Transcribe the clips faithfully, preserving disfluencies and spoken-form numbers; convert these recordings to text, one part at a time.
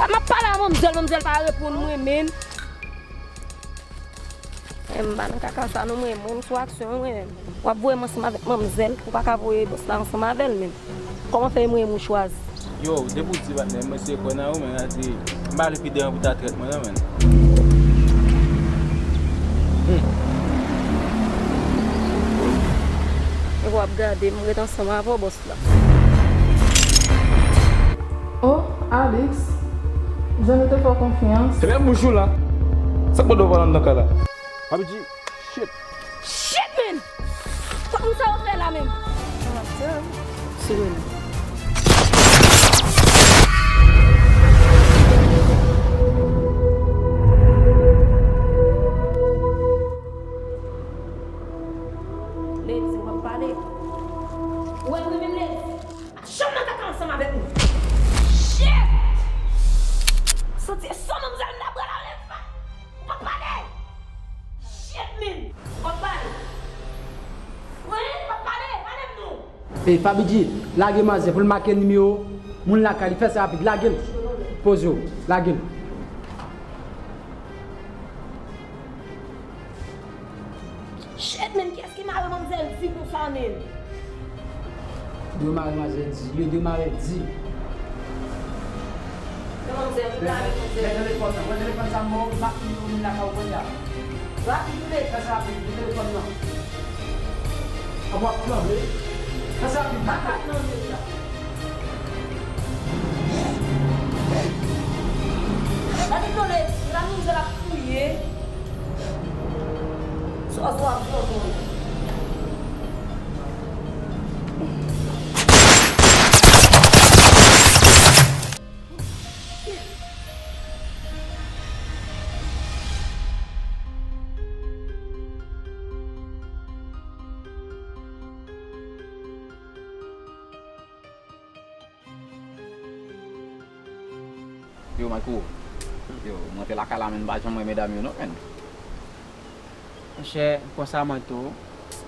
M ap pale a manmzèl, manmzèl pa reponn mwen, men. Men m pa nan kaka sa non, mwen, mwen, m sou aksyon, mwen. W ap voye m ansanm avèk manmzèl, ou pa ka voye bòs la ansanm avè l, men. Kòman fè mwen, mwen chwazi? Yo, depi w di patnè, mwen se kwè nan ou, men, a di, m pa vle pi devan pou ta trèt mwen, non, men. Hmm. Epi w ap gade, m ret ansanm avè w, bòs la. Oh, Alex, jan nou te fè w konfyans. Fèmen bouch ou la. Sa k pote w pa nan kay la? Papi G, shit. Shit, man! Kòman sa yo fè la menm? Sa va fè? Se mwen. Lady, w ap pale. Ou wè mwen menm, Lady? Janm nan kaka ansanm avèk nou. Shit! Santi e san manmzèl m ta pran la, Lady, pa. Ou p ap pale! Shit, man! Ou p ap pale! Wi, ou p ap pale! Pale m non! Ey, Faby G, lage manzè pou l make nimewo moun lakay li. Fè sa rapid, lage l. Poze w, lage l. Shit, man, kiyès ki mare manmzèl di konsa, man? Yo mare manzè di, yo demare di. Yo manzè, yo mare manzè. Men telefòn nan, men telefòn sa m ba w, m ap vin pou vin lakay ou kounye a. Rapid, vle. Fè sa rapid, men telefòn nan. An w ap tranble. Fè sa rapid, m ap tranble la. Gade tande, la manzè ap touye. Sa, sa, sa, sa. Yo, Marco. Yo, m rantre lakay la, men m pa janm wè medam yo non, men. Monchè, konsa mwen tou,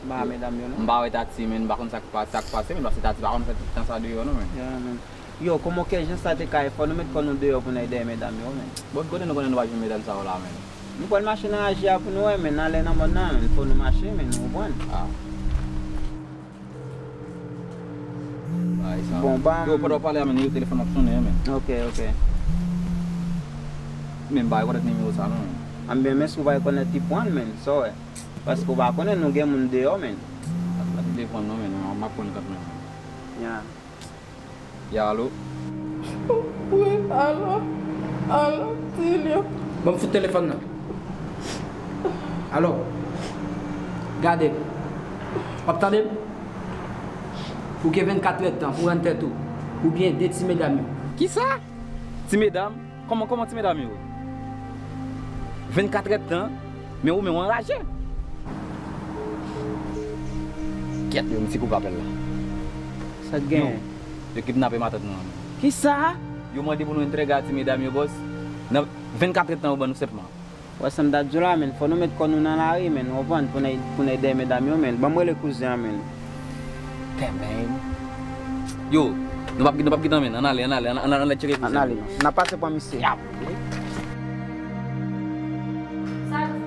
m pa wè medam yo non. M pa wè Tati, men m pa konn sa k pa-, sa k pase, men paske Tati pa konn fè tout tan sa deyò non, men. Ya, men. Yo, kòman kè jan sa te ka ye, fò nou met kò nou deyò pou n al dèyè medam yo, men. Bon, kote nou konnen nou pa jwenn medam sa yo la, men? Nou pral mache nan raje a pou nou wè, men, n ale nan mòn nan, men, fò nou mache, men, nou konprann. Ah. Bagay sa. Bon, ba. Yo, pandan w pale a, men, yo, telefòn ap sonnen, men. Ok, ok. Men m pa rekonèt nimewo sa non, men. Anben, men si w pa rekonèt, li pran l, men, sa w wè. Paske w pa konnen, nou gen moun deyò, men. Telefòn non, men, m ap pran kanmenm. Ya. Ya, alo? Wi, alo? Alo, Tilio. Ban m fout telefòn nan. Alo? Gade m. W ap tande m? Ou gen vennkat èdtan pou rann tèt ou. Oubyen de ti medam yo. Kisa? Ti medam? Kòman, kòman ti medam yo? Vennkat èdtan, men ou menm w anraje. Kèt, yo, m ti koupe apèl la. Sa k genyen? Yo, yo kidnape matant nou an. Kisa? Yo mande pou nou entregè a ti medam yo, bòs. Nan vennkat èdtan, yo ban nou senpman. Wè sa m t ap di w la, men, fò nou met kò nou nan lari, men, ou konprann, pou n al, pou n al dèyè medam yo, men. Ban m rele kouzen an, men. Damn, man. Yo, nou p ap, nou p ap gentan, men. Ann ale, ann ale, ann, ann, ann ale tcheke kouzen an. Ann ale, non. N ap pase pran misye. Yap. Sa l di?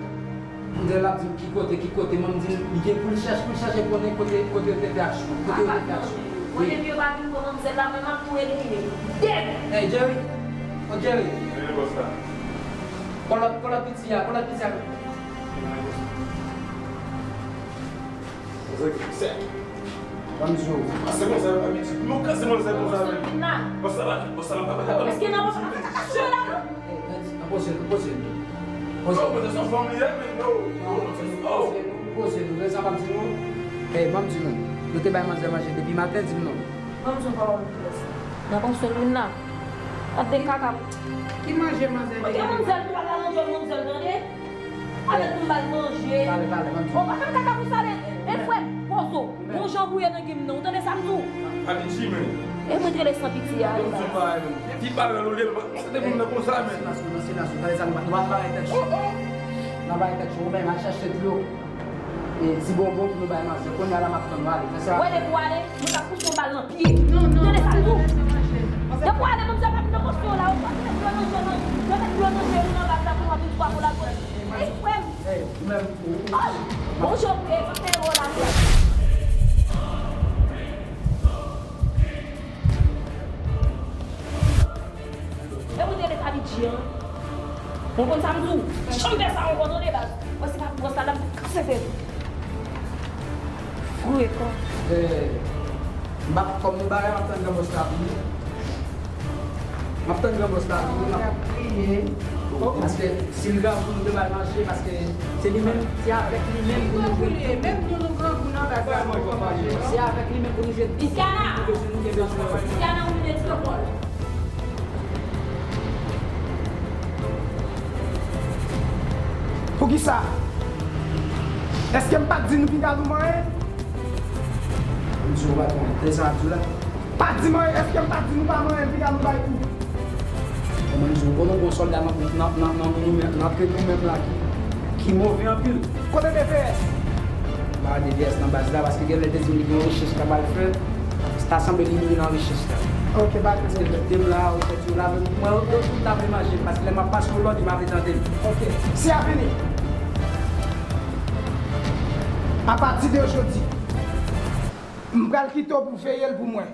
Mwen la di ki kote, ki kote, mwen m di li gen pou l chèche, pou l chèche konnen kote, kote yo te fè aksyon, kote yo te fè aksyon. Mwen depi yo pa vin pran manmzèl la, mwen m ap tou elimine. Dead! Hey, Jerry! Oh, Jerry! Vini, bòs la. Pran lòt, pran lòt piti a, pran lòt piti a. Ban m di w. Kase manzè pa pitit. Nou kase manzè konsa menm. Bòs la pa, bòs la pa, pa, pa. Èske nan bòs la pa kaka sou la non? Nan poze, nan poze. Poze. Non, poze, se yon fanm li ye, men non. Non, poze, poze, nou, sa pa m di nou. Hey, ban m di nou. Nou te bay manzè manje depi maten, di m non. Ban m di w pawòl. Nan panse nou la. Gade kaka. Ki manje manzè te gen? Manzè l tou pa ka manje manzè l tande. Pale pou m ba l manje. Pale, pale, ban m di. Ou pa fè m kaka pou sa, men. E frè, pozo. Bon jan bouye nan gim nan. Ou tande sa m di w? Abitye, men. E mwen t rele san pitye a. Mwen di w pa, men. Ti parèl ou ye, se te moun nan konsa, men. Silans, silans, silans. Gade sa, nou pa, nou pa bare tèt cho. Oh, oh. Nou pa bare tèt cho. Ou menm, al chache dlo. E ti bonbon pou nou bay manzè. Kounye a la, m ap tann nou ale. Fè sa. Wè, depi w ale, mwen t ap pouse yon bal nan pye. Non, non, tande sa m di w? Depi w ale, manzè pa vin nan kosyon la, ou pa vin nan Manje nou nan baz la pou w ap vin fwa pou lapolis. Ey, frè m. Ey, ou menm, ou, ou. Oh! Bon, jòb, e, pa fè wòl la, frè. E ou te rete avèk Dji an? Ou konn sa m di w? Janm fè sa ankò, tande, baz. Mwen, se pa pou sa, la, m kase fè. Frekan. Eh, m ap, kòm nou bare, m ap tann gran bòs la vini. M ap tann gran bòs la vini, m ap priye. Paske si l grangou, nou dwe ba l manje, paske se li menm, se avèk li menm pou nou jwenn tout. Menm nou, nou grangou nan baz la, nou pran manje. Se avèk li menm pou nou jwenn tout. Isyana! Nou bezwen, nou gen bezwen. Isyana, ou vin etidye lekòl. Poukisa? Èske m pa t di nou piga nou manyen? M di w, patwon, tande sa m ap di w la. Pa di manyen, èske m pa t di nou pa manyen, piga nou bay kou? Kòman m di w, konnen yon bon sòlda nan, nan, nan, nan nou menm, nan tèt nou menm la ki, ki move anpil. Kote D P S? M pa D P S nan baz la, paske genlè te di m li gen yon rechèch k ap al fè. Ta sanble li mouri nan rechèch la. Ok, pa gen pwoblèm. Paske kite m la, rechèch yo la, men mwen, yo tout la vle manje m, paske lè m ap pase yon lòd, yo pa vle tande m. Ok. Si a vini, apati de jodi, m pral kite w pou veye l pou mwen.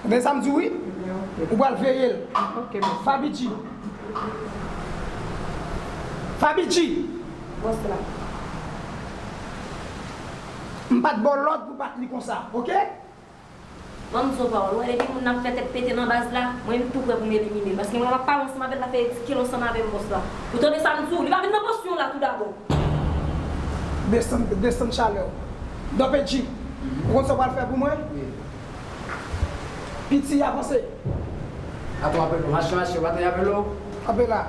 Tande sa m di w, wi? Ou pral veye l. Ok, bòs. Faby G. Faby G. Bòs la. M pa t ba w lòd pou bat li konsa, ok? Ban m di w yon pawòl. Ou wè, depi moun nan ap fè tèt pete nan baz la, mwen, m tou prè pou m elimine l. Paske mwen, m ap pale ansanm avè l, l ap fè ridikil ansanm avè m, bòs la. Ou tande sa m di w? Li pa vin nan pòs yon la toudabò. Desann, desann chalè w. Dòpedji, ou konn sa w pral fè pou mwen? Wi. Piti, avanse. Atò, apèl ou. Mache, mache, ou pa tande apèl ou? Kanpe la.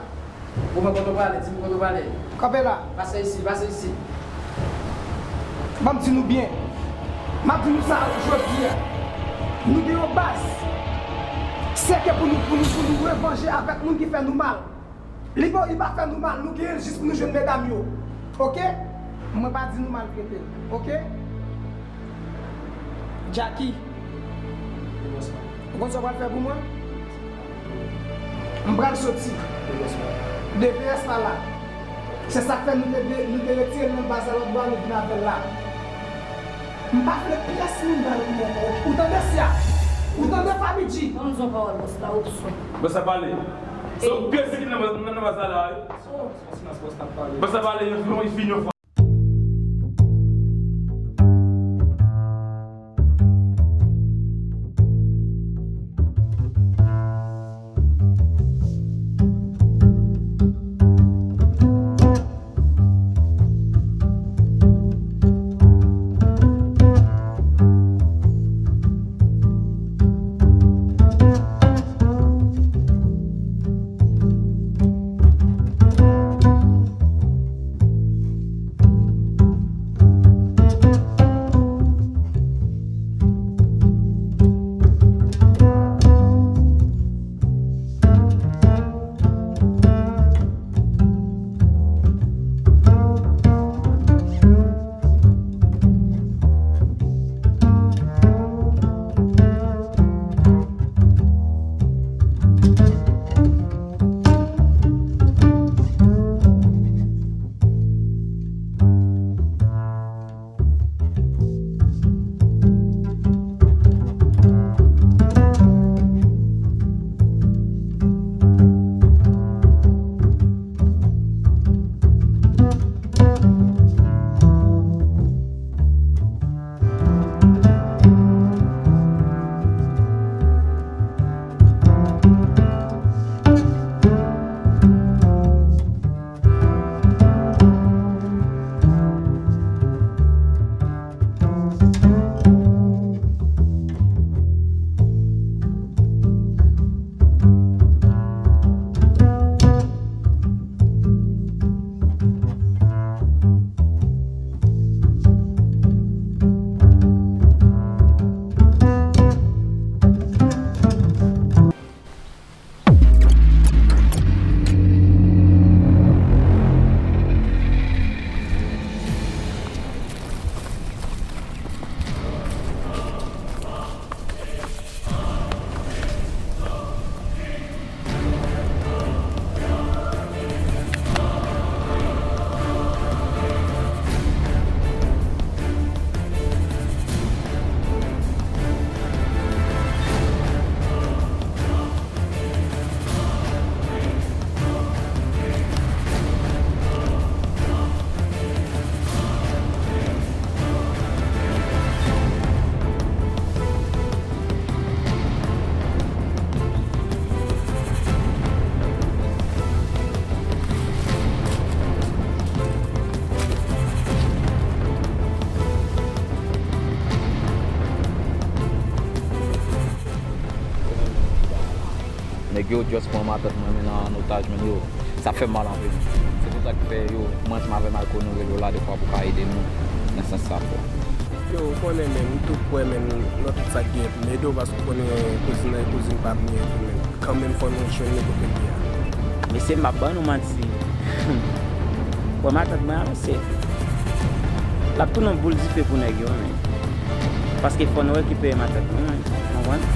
Ou konn kote w prale, di m kote w prale. Kanpe la. Pase isi, pase isi. Ban m di nou byen. M ap di nou sa jodi a. Nou gen yon baz. Se ke pou nou, pou nou, pou nou revanje avèk moun ki fè nou mal. Li pa, li pa fè nou mal, nou genyen l jis pou nou jwenn medam yo. Ok? Mwen pa di nou maltrete l. Ok? Jackie. Ou konn sa w pral fè pou mwen? M pral soti. D P S pa la. Se sa k fè nou te, nou te retire l nan baz la lòt bò a, nou vin avè l la. M pa vle pyès moun nan yo pou mwen ankò. Ou tande, Sia? Ou tande, Faby G? Ban m di yon pawòl, bòs la, opsyon. Bòs la pale. Se yon pyès ki nan baz, nan, nan baz la, la, wi. Bòs la pale, yon, yon, yon fini yon fwa. Yo just pran matant mwen men nan an otaj, men yo, sa fè m mal anpil. Se pou sa k fè yo, mwen ansanm avè Marco nou rele w la defwa pou ka ede nou nan sans sa pou. Yo, ou konnen men, m tou prè men nan tout sa k gen pou m ede w, paske ou konnen kouzin nan e kouzin pa m li ye tou men. Kanmenm fò nou jwenn li kote l ye a. Mesye, m p ap ban nou manti. Wè matant mwen an, mesye. L ap tounen yon boul dife pou nèg yo, men. Paske fò nou rekipere matant nou, men. Konprann?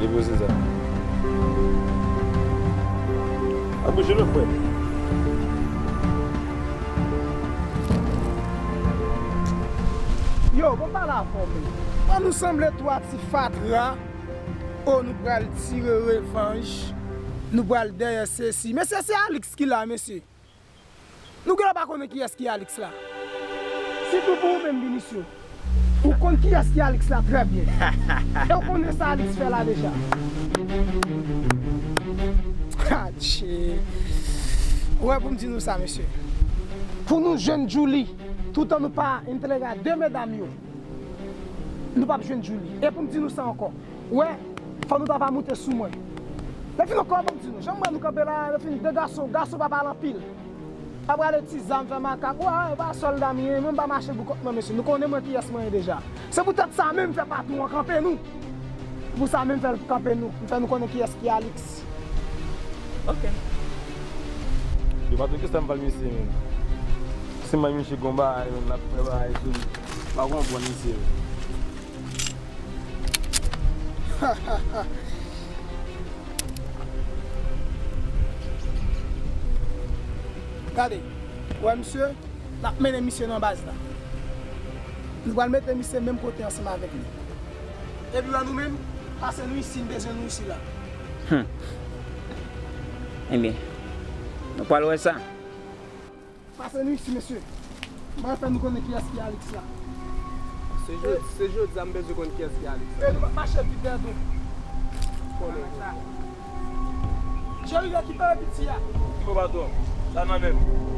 Depoze sa. A bouje non, frè. Yo, bon pale avè w, men. An nou sanble twa ti fatra. O, nou pral tire revanj. Nou pral dèyè sesi. Mesye, se Alix ki la, mesye. Nou genlè pa konnen kiyès ki Alix la. Sitou pou ou menm, Vinicio. Ou konn kiyès ki Alix la trè byen. E ou konnen sa Alix fè la deja. Adje. Ou wè pou m di nou sa, mesye. Pou nou jwenn Djouly, toutan nou pa entège a de medam yo, nou p ap jwenn Djouly. E pou m di nou sa ankò. Ou wè, fò nou ta va moute sou mwen. Lè fini ankò, ban m di nou, jan m wè nou kanpe la, lè fini de gason, gason pa pale anpil. Pa prale ti zam, fè makak, wè, e pa sòlda m ye, mwen m pa mache pou kont mwen, mesye. Nou konnen mwen kiyès mwen ye deja. Se poutèt sa menm m fè patwon an kanpe nou. Se pou sa menm m fè l kanpe nou. M fè nou konnen kiyès ki Alix. Ok. Yo pa tou kisa m pral misye menm. Si m bay misye gon bagay menm, l ap fè bagay sou m. Pa konprann misye menm. Gade, ou wè misye, n ap mennen misye nan baz la. Nou pral mete misye menm kote ansanm avèk li. Epi wè nou menm, pase nou isi, n bezwen nou isi la. Hmm. Ebyen, nou pral wè sa. Pase nou isi, mesye. M pral fè nou konnen kiyès ki Alix la. Se jodi, se jodi a m bezwen konn kiyès ki Alix la. E nou p ap mache vit dèyè tou. Konnen. Jerry, rekipere piti a. Ki bo baton? Sa nan men m.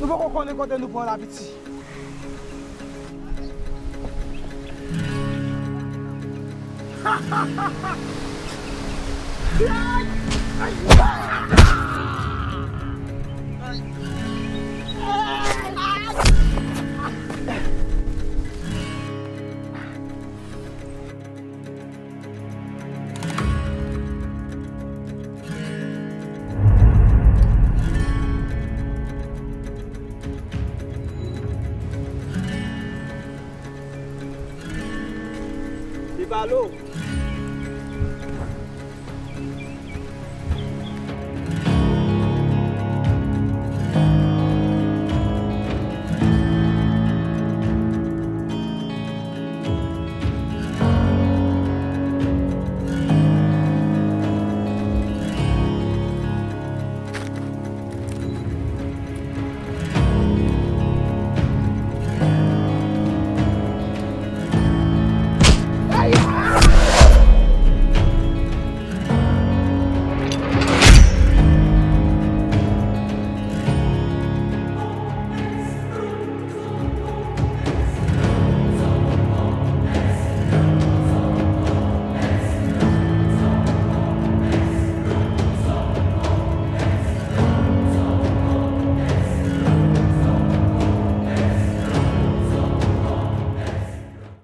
Nou poko konnen kote nou pran la, piti. Li pale w.